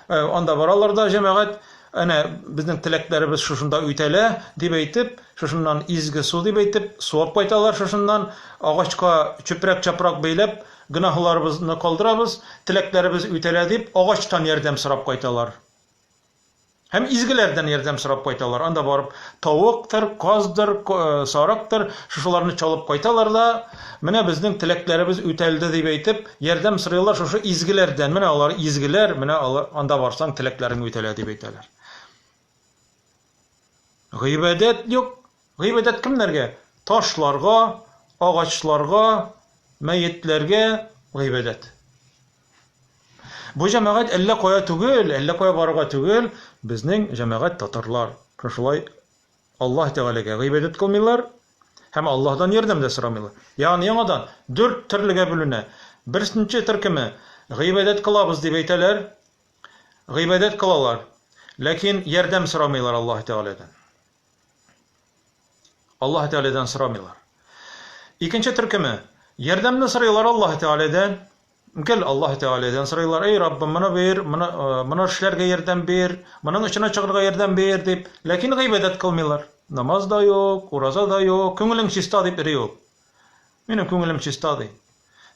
Э, анда баралар да җәмәгать, әнә безнең теләкләребез шушында үтәлә дип әйтеп, шушыннан изге су дип әйтеп, суап кайталар шушыннан, агачка чүпрәк-чапрак бәйләп, гөнаһларыбызны калдырабыз, теләкләребез үтәлә дип, агачтан ярдәм сорап кайталар. Һәм изгеләрдән ярдәм сорап кайталар. Анда барып тавыктыр, каздыр, э, сарыктыр, шушыларны чалып кайталар да, менә безнең теләкләребез үтәлде дип әйтеп, ярдәм сорыйлар шушы изгеләрдән. Менә алар изгеләр, менә алар анда барсаң теләкләрең үтәлә дип әйтәләр. Гыйбадәт юк. Гыйбадәт кемнәргә? Ташларга, агачларга, мәетләргә гыйбадәт. Бу җәмәгать әллә кая түгел, әллә кая барырга түгел, безнең җәмәгать татарлар шушылай Аллаһ Тәгаләгә гыйбадәт кылмыйлар һәм Аллаһдан ярдәм дә сорамыйлар. Ягъни яңадан дүрт төрлегә бүленә. Беренче төркеме гыйбадәт кылабыз дип әйтәләр, гыйбадәт кылалар, ләкин ярдәм сорамыйлар Аллаһ Тәгаләдән. Аллаһ Тәгаләдән сорамыйлар. Икенче төркеме ярдәмне сорыйлар Аллаһ Тәгаләдән. Гел Аллаһ Тәгаләдән сорыйлар, "Эй Раббым, моны бир, моны э, моны эшләргә ярдәм бир, моның очына чыгарга ярдәм бир" дип, ләкин гыйбадәт кылмыйлар. Намаз да юк, ураза да юк, күңелең чиста дип йөри ул. Минем күңелем чиста ди.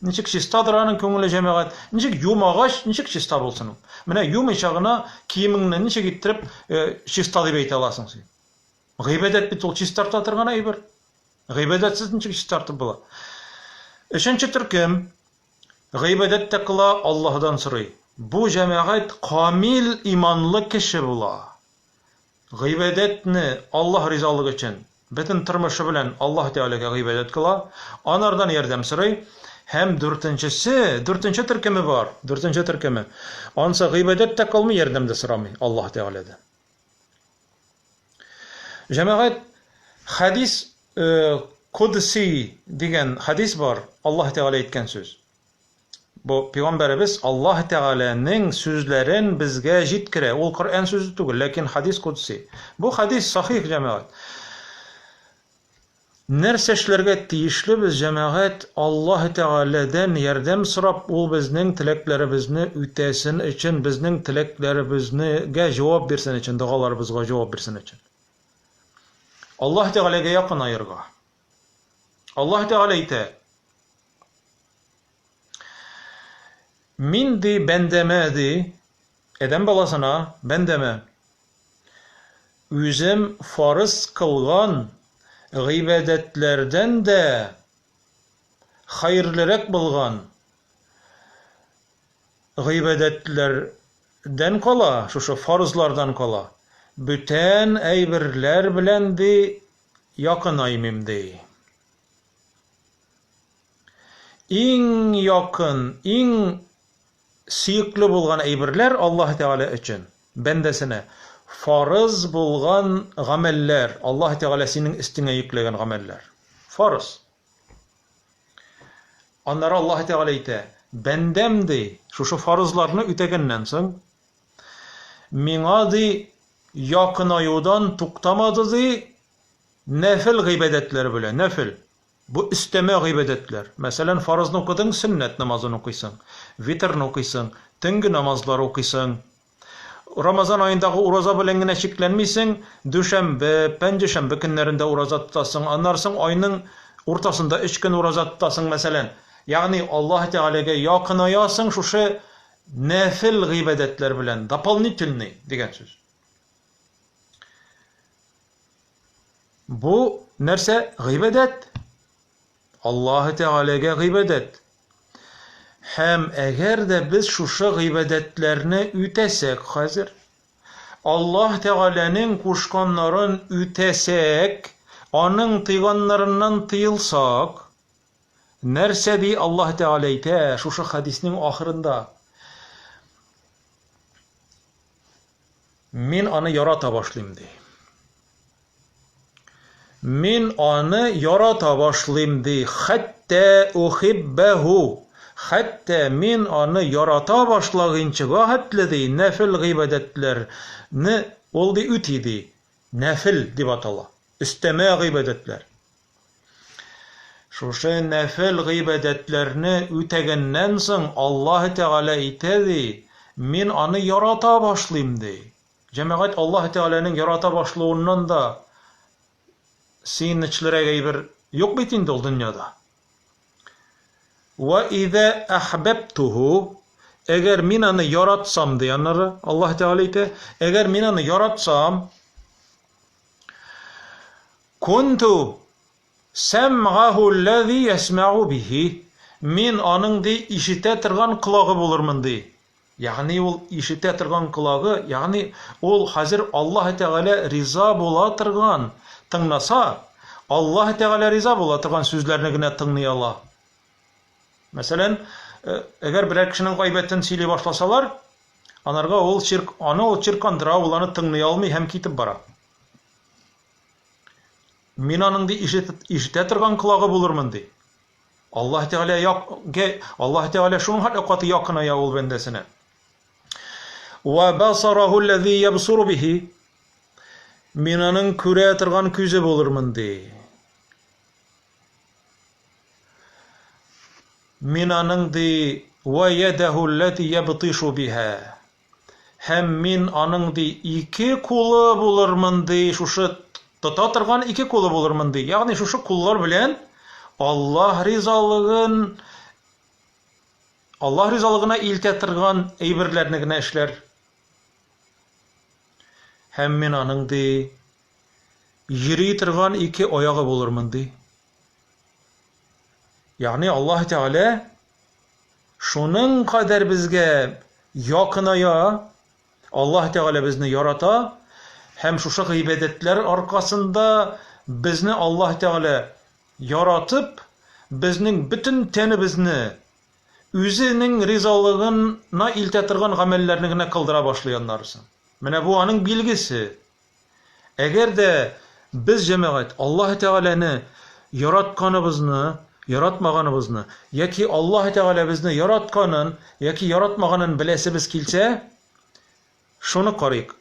Ничек чистадыр аның күңеле, җәмәгать? Ничек юмагач, ничек чиста булсын ул? Менә юмыйча гына киемеңне ничек иттереп э, чиста дип әйтә аласың син? Гыйбадәт бит ул чистарта торган әйбер. Гыйбадәтсез ничек чистартып була? Өченче төркем гыйбадәт тә кыла, Аллаһыдан сорый. Бу җәмәгать камил иманлы кеше була. Гыйбадәтне Аллаһ ризалыгы өчен, бөтен тормышы белән Аллаһ Тәгаләгә гыйбадәт кыла, анардан ярдәм сорый. Һәм дүртенчесе, дүртенче төркеме бар, дүртенче төркеме. Ансы гыйбадәт тә кылмый, ярдәм дә сорамый Аллаһ Тәгаләдән. Җәмәгать, хәдис э, кудси дигән хәдис бар, Аллаһ Тәгалә әйткән сүз. Бу пәйгамбәребез Аллаһ Тәгаләнең сүзләрен безгә җиткерә. Ул Коръән сүзе түгел, ләкин хадис кудси. Бу хадис сахих, җәмәгать. Нәрсә эшләргә тиешле без, җәмәгать, Аллаһ Тәгаләдән ярдәм сорап, ул безнең теләкләребезне үтәсен өчен, безнең теләкләребезнегә җавап бирсен өчен, догаларыбызга җавап бирсен өчен. Аллаһ Тәгаләгә якынаерга. Аллаһ Тәгалә әйтә: Мин ди бәндәмә ди, адәм баласына бәндәмә үзем фарыз кылган гыйбадәтләрдән дә хәерлерәк булган гыйбадәтләрдән кала, шушы фарызлардан кала, бүтән әйберләр белән ди якынаймыйм ди. Иң якын, иң сөекле булган әйберләр Аллаһ Тәгалә өчен, бәндәсенә фарыз булган гамәлләр, Аллаһ Тәгалә синең өстеңә йөкләгән гамәлләр. Фарыз. Аннары Аллаһ Тәгалә әйтә, бәндәм ди, шушы фарызларны үтәгәннән соң, миңа ди, якынаюдан туктамады ди, нәфел гыйбадәтләре белән, нәфел. Бу өстәмә гыйбадәтләр. Мәсәлән, фарызны укыдың, сөннәт намазын укыйсың, витрны укыйсың, төнге намазлар укыйсың. Рамазан аендагы ураза белән генә чикләнмисең, дүшәмбе, пәнҗешәмбе көннәрендә ураза тотасың, аннары соң айның уртасында өч көн ураза тотасың, мәсәлән. Ягъни Аллаһ Тәгаләгә якынаясың шушы нәфел гыйбадәтләр белән, дополнительный дигән сүз. Бу нәрсә? Гыйбадәт. Аллаһы Тәгаләгә гыйбадәт. Һәм әгәр дә без шушы гыйбадәтләрне үтәсәк хәзер, Аллаһ Тәгаләнең кушканнарын үтәсәк, аның тыйганнарыннан тыелсак, нәрсә ди Аллаһ Тәгалә әйтә шушы хәдиснең ахырында? Мин аны ярата башлыйм, ди. Мин аны ярата башлыйм, ди. Хәтта ухиббәһу. Хәтта мин аны ярата башлагынчыга хәтле, ди, нәфел гыйбадәтләрне ул, ди, үти, ди. Нәфел дип атала. Өстәмә гыйбадәтләр. Шушы нәфел гыйбадәтләрне үтәгәннән соң Аллаһ Тәгалә әйтә, ди, мин аны ярата башлыйм, ди. Җәмәгать, Аллаһ Тәгаләнең ярата башлавыннан да сөенечлерәк әйбер юк бит инде ул дөньяда. Ва иза әхбәбтуху, әгәр мин аны яратсам, ди аннары Аллаһ Тәгалә әйтә, әгәр мин аны яратсам, Кунту сәмгаху аллази ясмәгу бихи. Мин аның ди ишетә торган колагы булырмын ди. Ягъни ул ишетә торган колагы, ягъни ул хәзер Аллаһ Тәгалә риза була торган, тыңласа, Аллаһ Тәгалә риза була торган сүзләрне генә тыңлый ала. Мәсәлән, әгәр берәр кешенең гайбәтен сөйли башласалар, анарга ул чирк, аны ул чиркандыра, ул аны тыңлый алмый һәм китеп бара. Мин аның ди ишетә торган колагы булырмын ди. Аллаһ Тәгалә як Аллаһ Тәгалә шуның хәтле каты якыная ул бәндәсенә. Ва басараху аллази ябсуру бихи. Мин аның күрә торган күзе булырмын ди. Мин аның ди Вә ядәһу алләти ябтишу биһа. Һәм мин аның, ди, ике кулы булырмын, ди, шушы тота торган ике кулы булырмын, ди. Ягъни шушы куллар белән Аллаһ ризалыгын Аллаһ ризалыгына илтә торган әйберләрне генә эшләр. Һәм мин аның, ди, йөри торган ике аягы булырмын, ди. Ягъни Аллаһ Тәгалә шуның кадәр безгә якыная, Аллаһ Тәгалә безне ярата һәм шушы гыйбадәтләр аркасында безне Аллаһ Тәгалә яратып, безнең бөтен тәнебезне үзенең ризалыгына илтә торган гамәлләрне генә кылдыра башлый аннарысы. Менә бу аның билгесе. Әгәр дә без, җәмәгать, Аллаһ Тәгаләне яратканыбызны, яратмаганыбызны, яки Аллаһ Тәгалә безне яратканын яки яратмаганын беләсебез килсә, шуны карыйк.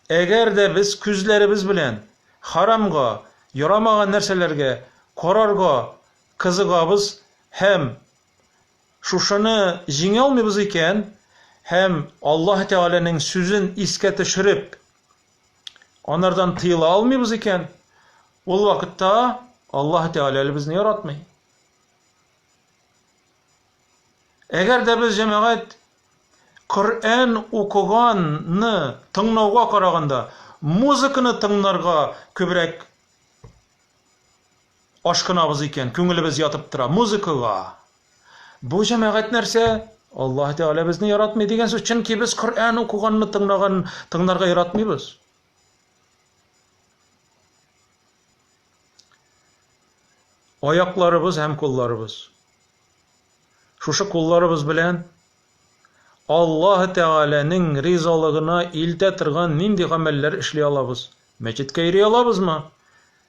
Әгәр дә без күзләребез белән харамга, ярамаган нәрсәләргә карарга кызыгабыз һәм шушыны җиңә алмыйбыз икән, һәм Аллаһ Тәгаләнең сүзен искә төшереп, анардан тыела алмыйбыз икән, ул вакытта Аллаһ Тәгалә әле безне яратмый. Әгәр дә без җәмәгать Коръән укыганны тыңлауга караганда музыканы тыңларга күбрәк ашкынабыз икән, күңелебез ятып тора музыкага. Бу җәмәгать нәрсә? Аллаһ Тәгалә безне яратмый дигән сүз, чөнки без Коръән укыганны тыңлаган, тыңларга яратмыйбыз. Аякларыбыз һәм кулларыбыз. Шушы кулларыбыз белән Аллаһ Тәгаләнең ризалыгына илтә торган нинди гамәлләр эшли алабыз? Мәчеткә йөри алабызмы?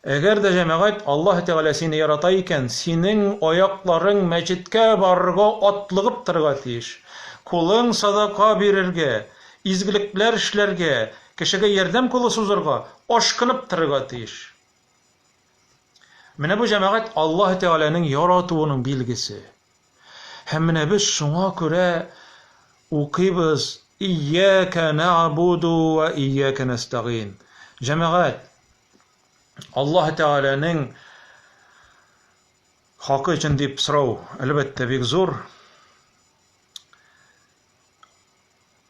Әгәр дә, җәмәгать, Аллаһ Тәгалә сине ярата икән, синең аякларың мәчеткә барырга атлыгып торырга тиеш. Кулың садака бирергә, изгелекләр эшләргә, кешегә ярдәм кулы сузырга ашкынып торырга тиеш. Менә бу, җәмәгать, Аллаһ Тәгаләнең яратуының билгесе. Һәм менә без шуңа күрә укыйбыз, Ияка нәгъбуду вә ияка нәстәгыйн. Җәмәгать, Аллаһ Тәгаләнең хакы өчен дип сорау, әлбәттә, бик зур.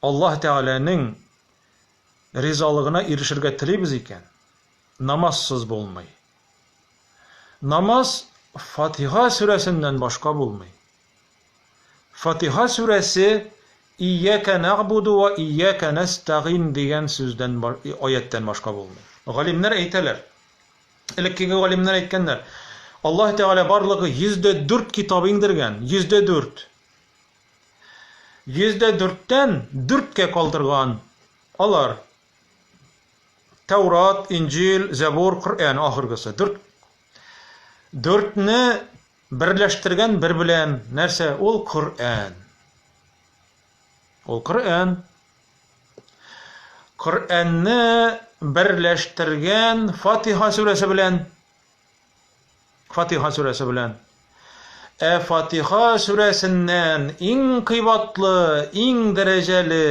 Аллаһ Тәгаләнең ризалыгына ирешергә телибез икән, намазсыз булмый. Намаз Фатиха сүрәсеннән башка булмый. Фатиха сүрәсе Ияка нәгъбуду ва ияка нәстәгыйн дигән сүздән аяттән башка булмый. Галимнәр әйтәләр. Элеккеге галимнәр әйткәннәр. Аллаһ Тәгалә барлыгы 104 китап иңдергән, 104. 104-тән 4-кә калдырган. Алар Тәүрат, Инҗил, Зәбур, Коръән ахыргысы. Дүрт. Дүртне берләштергән бер белән нәрсә? Ул Коръән. Ул Коръән. Коръәнне берләштергән Фатиха сүрәсе белән. Фатиха сүрәсе белән. Ә Фатиха сүрәсеннән иң кыйбатлы, иң дәрәҗәле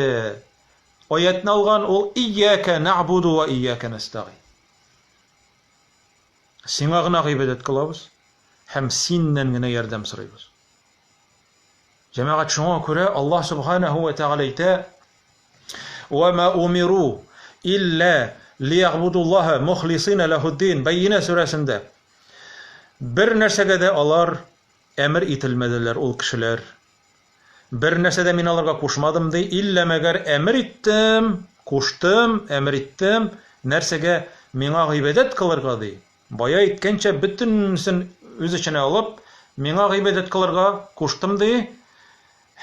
Аятны алган ул Ияка нәгъбуду ва ияка нәстәгыйн. Сиңа гына гыйбадәт кылабыз һәм синнән генә ярдәм сорыйбыз. Җәмәгать шуңа күрә Аллаһ субханаһу ва тәгалә әйтә: "Ва ма умиру илля лиягъбудуллаһа мухлисина лахуддин" Бәйинә сүрәсендә. Бер нәрсәгә дә алар әмер ителмәделәр ул кешеләр. Бер нәрсә дә мин аларга кушмадым, ди, иллә мәгәр әмер иттем, куштым, әмер иттем, нәрсәгә миңа гыйбадәт кылырга, ди. Бая әйткәнчә, бөтенесен үз эченә алып, миңа гыйбадәт кылырга куштым, ди.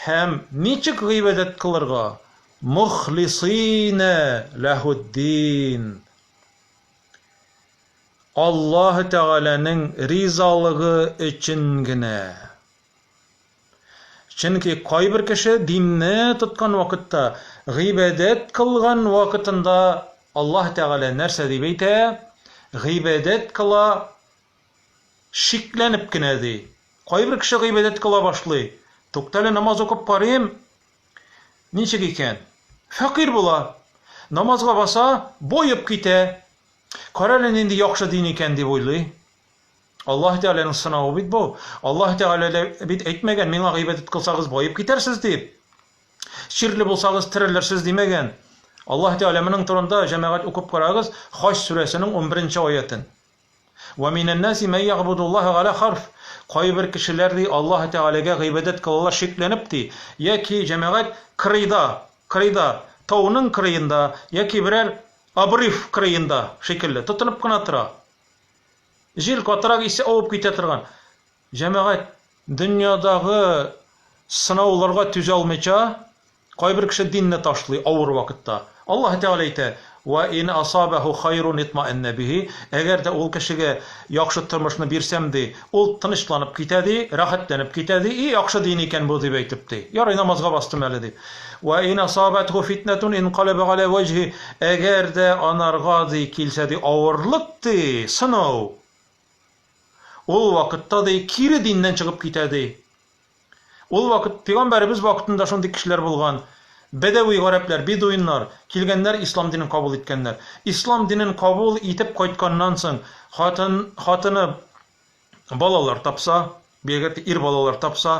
Һәм ничек гыйбадәт кылырга? Мухлисина ләһүддин. Аллаһ Тәгаләнең ризалыгы өчен генә. Чөнки кайбер кеше динне тоткан вакытта, гыйбадәт кылган вакытында Аллаһ Тәгалә нәрсә дип әйтә? Гыйбадәт кыла шикләнеп кенә ди. Кайбер кеше гыйбадәт кыла башлый. Туктале, намаз укып карыйм, ничек икән? Фәкыйрь була. Намазга баса, боеп китә. Карале, нинди яхшы дин икән дип уйлый. Аллаһ Тәгаләнең сынавы бит бу. Аллаһ Тәгалә дә бит әйтмәгән, миңа гыйбадәт кылсагыз баеп китәрсез дип. Чирле булсагыз терелерсез димәгән. Аллаһ Тәгалә моның турында җәмәгать укып карагыз, Хаҗ сүрәсенең 11 аятен. Ва минән наси мә ягъбудуллаһа галя харф. Кайбер кешеләр ди Аллаһ Тәгаләгә гыйбадәт кылалар шикләнеп ди, яки җәмәгать кырыйда, кырыйда, тауның кырыенда яки берәр обрыв кырыенда шикелле тотынып кына тора. Җил катырак исе авып китә торган. Җәмәгать, дөньядагы сынауларга түзә алмыйча, кайбер кеше динне ташлый авыр вакытта. Аллаһ Тәгалә әйтә, Ва ин асабаху хайрун итмаэнна бихи, әгәр дә ул кешегә яхшы тормышны бирсәм, ди, ул тынычланып китә, ди, рәхәтләнеп китә, ди, и яхшы дин икән бу, дип әйтеп, ди. Ярый, намазга бастым әле, дип. Ва ин асабатху фитнәтун инкалаба галя вәҗһи, әгәр дә анарга, ди, килсә, ди, авырлык, ди, сынау, ул вакытта, ди, кире диннән чыгып китә, ди. Ул вакыт, пәйгамбәребез вакытында шундый кешеләр булган, бәдәви гарәпләр, бедуиннар, килгәннәр, ислам динен кабул иткәннәр. Ислам динен кабул итеп кайтканнан соң, хатын, хатыны балалар тапса, бигрәк тә ир балалар тапса,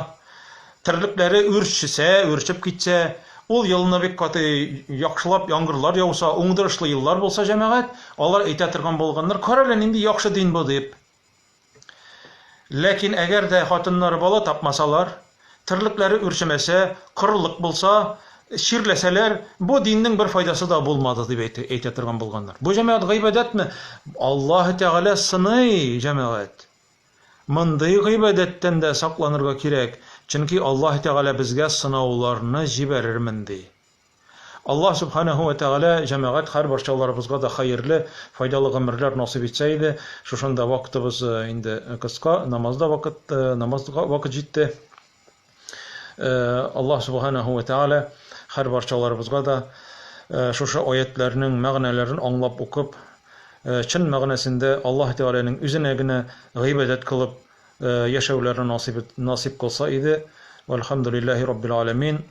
терлекләре үрчесә, үрчеп китсә, ул елны бик каты яхшылап яңгырлар яуса, уңдырышлы еллар булса, җәмәгать, алар әйтә торган булганнар, карале, нинди яхшы дин бу дип. Ләкин әгәр дә хатыннары бала тапмасалар, терлекләре үрчемәсә, корылык булса, чирләсәләр, бу диннең бер файдасы да булмады дип әйтә, әйтә торган булганнар. Бу җәмәгать гыйбадәтме? Аллаһ Тәгалә сыный, җәмәгать. Мондый гыйбадәттән дә сакланырга кирәк, чөнки Аллаһ Тәгалә безгә сынауларны җибәрермен ди. Аллаһ Сүбхәнәһү вә Тәгалә җәмәгать һәрбарчаларыбызга да хәерле, файдалы гомерләр насыйп итсә иде. Шушында вакытыбыз инде кыска, намаз да вакыт, намазга вакыт җитте. Аллаһ Сүбхәнәһү вә Тәгалә һәрбарчаларыбызга да шушы аятләрнең мәгънәләрен аңлап укып, чын мәгънәсендә Аллаһ Тәгаләнең үзенә генә гыйбадәт кылып яшәүләрне насыйп насыйп кылса иде. Вәлхәмдүлилләһи раббил галәмин.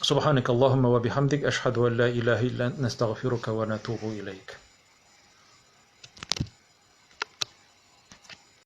Субханак Аллаһумма ва бихамдик, әшһәду ан ла илаһа илля ант, нәстәгъфирука ва натубу иләйк.